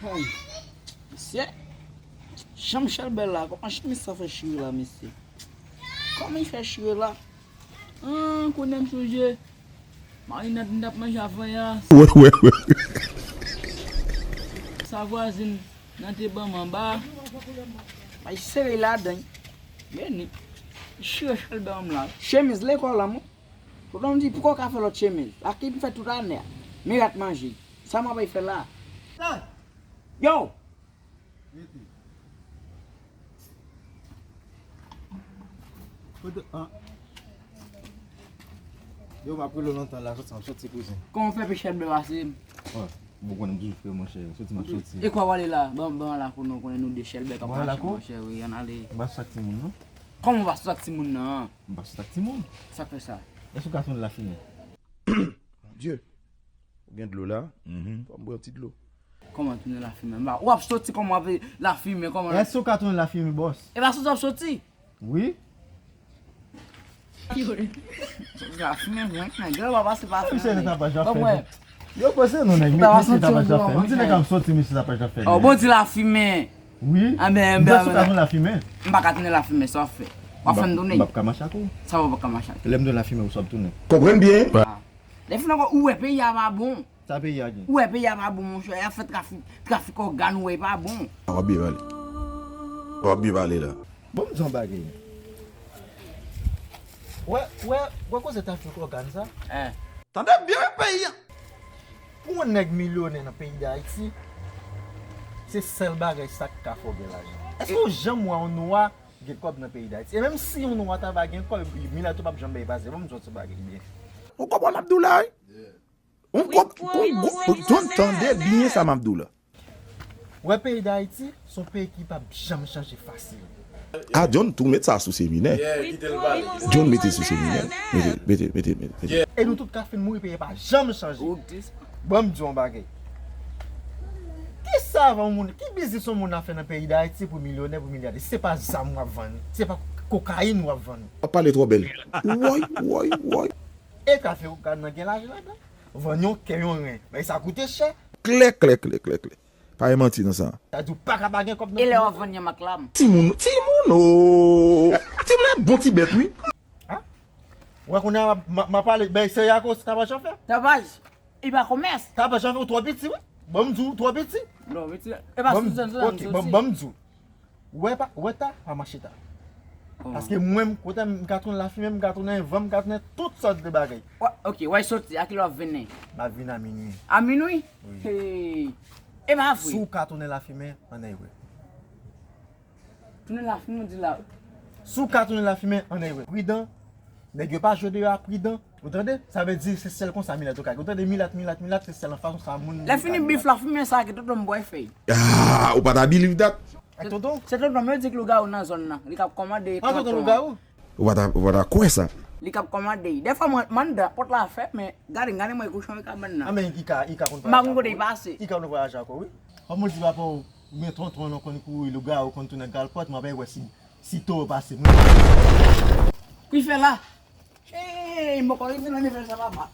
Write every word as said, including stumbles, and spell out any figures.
Mesye, jan Chèlbè la, kòman chemiz sa fè chire la, mesye? Kòman li fè chire la? Ah, kounye a m sonje. Marinad m t ap manje avè a. Wè, wè, wè. Sa vwazin nan te ban m anba. Bay sere ladan. Beni. Chire Chèlbè m la. Chemiz lekòl la, mwen. Tonton m di, "Poukò w ka fè lòt chemiz? Ak li m fè tout ane a. Mirat manje. Sa m ap fè la?" Yo! Rete. Kote, an? Yo, m ap rele w lontan la, soti, m ap soti, kouzin. Kòman w fè pe Chèlbè pase m? Wè, bon, konnen m toujou fè, monchè, soti, m ap soti. E kwa w ale la? Ban, ban la pou nou konnen nou de Chèlbè k ap mache, monchè, wi, ann ale. M pa sou sak timoun, non? Kòman w pa sou sak timoun nan? M pa sou sak timoun. Sa k fè sa? Èske w ka tounen lafimen? Mon Dieu. Ou gen dlo la? Mhm. Fò m bwè yon ti dlo. Kòman tounen lafimen? M pa, w ap soti kòman w ap lafimen, kòman? Èske w ka tounen lafimen, bòs? E pa soti w ap soti? Wi. Lafimen, wi, nèg yo pa pase pa fè. Misye, nèg, tapaj ap fè. Yo, pase nou, nèg, misye tapaj ap fè. M di nèg ap soti, misye tapaj ap fè. Oh, bon, di lafimen. Wi. Ah, ben, m pa sou ka tounen lafimen. M pa ka tounen lafimen, sa w ap fè? W ap fè m tounen? M p ap ka mache ak ou. Sa w ap ka mache ak? Lè m tounen lafimen, ou sa w ap tounen. Konprann byen. Ah. Lè fin ankò, ou wè peyi a pa bon. Sa peyi a gen? Ou wè peyi a pa bon, monchè. Y ap fè trafik, trafik ògàn, ou wè, e pa bon. W ap byen pale. W ap byen pale la. Bon, m di yon bagay. Wè, wè, wè koze trafik ògàn sa? Hein. Tande byen, wi, peyi a. Pou yon nèg milyonè nan peyi Dayiti, se sèl bagay sa k ka fè w gen lajan. Èske w janm wè yon nwa gen kòb nan peyi Dayiti? E menm si yon nwa ta va gen kòb, milat yo p ap janm bay pase. Bon, m di w yon ti bagay byen. Ou konprann m ap di w la, wi? Ou konp-, ou, ou, ou tande byen sa m ap di w la. Wè, peyi Dayiti, se yon peyi ki p ap janm chanje fasil. Ah, John tou met sa sou seminè. John mete sou seminè. Mete, mete, mete, mete, mete. E nou tout ka fin mouri, peyi a pa janm chanje. Bon, m di yon bagay. Kisa avan yon moun, ki biznis yon moun ap fè nan peyi Dayiti pou milyonè, pou milyadè? Se pa zam w ap vann, se pa kokayin w ap vann. W ap pale twò bèl. Woy, woy, woy. E trafik ògàn nan gen lajan ladan. Vann yon kè, yon ren. Men sa koute chè. Klè, klè, klè, klè, klè. Pa gen manti nan sa. Sa di w pa ka pa gen kòb nan. E lè w ap vann yanm ak lam? Timoun, timoun, o. Timoun ap bon ti bèt, wi. Hein? Ou wè kounye a m ap, m ap, m ap pale, bay serye ak ou, tapaj ap fè? Tapaj, e pa komès. Tapaj ap fè, ou twò piti, wi. Bon, m di w, ou twò piti. Non, piti. E pa sou zòn, zòn, ok, bon, bon, m di w. Wè pa, wè ta, pa mache ta. Kòman? Paske mwen, kote m ka tounen lafimen, m ka tounen van, m ka tounen tout sòt de bagay. Wè, ok, wè soti, a kilè w ap vini? M ap vini a minui. A minui? Wi. Hey. E pa vre? Si w ka tounen lafimen, ann al wè. Tounen lafimen, w di la. Si w ka tounen lafimen, ann al wè. Pridan, nèg yo pa jwe deyò a, pridan. Ou tande? Sa vle di se sèl konsa milat yo ka gen. Ou tande milat, milat, milat, se sèl nan fason sa moun. Lè fini bif lafimen sa, ki tonton m bwè fèy. Ah, ou pa ta believe that? Ak tonton? Se tonton m yo di k lougawou nan zòn nan. Li k ap kòmande kanton an. Ah, tonton lougawou? Ou pa ta, ou pa ta kwè sa. Li k ap kòmande. Dèfwa mwen, m anndan, pòt la fèmen, gade, gade mwen kouchon e kabann nan. Ah, men i ka, i ka konn vwayaje ankò, wi. I ka konn vwayaje ankò, wi. Fò mwen di papa w, men tonton an konn kouri lougawou, konn tounen galpòt, mwen pa wè si, si towo pase mwen. Ki fè la? Hey, mwen konn di nan nivèl sa papa.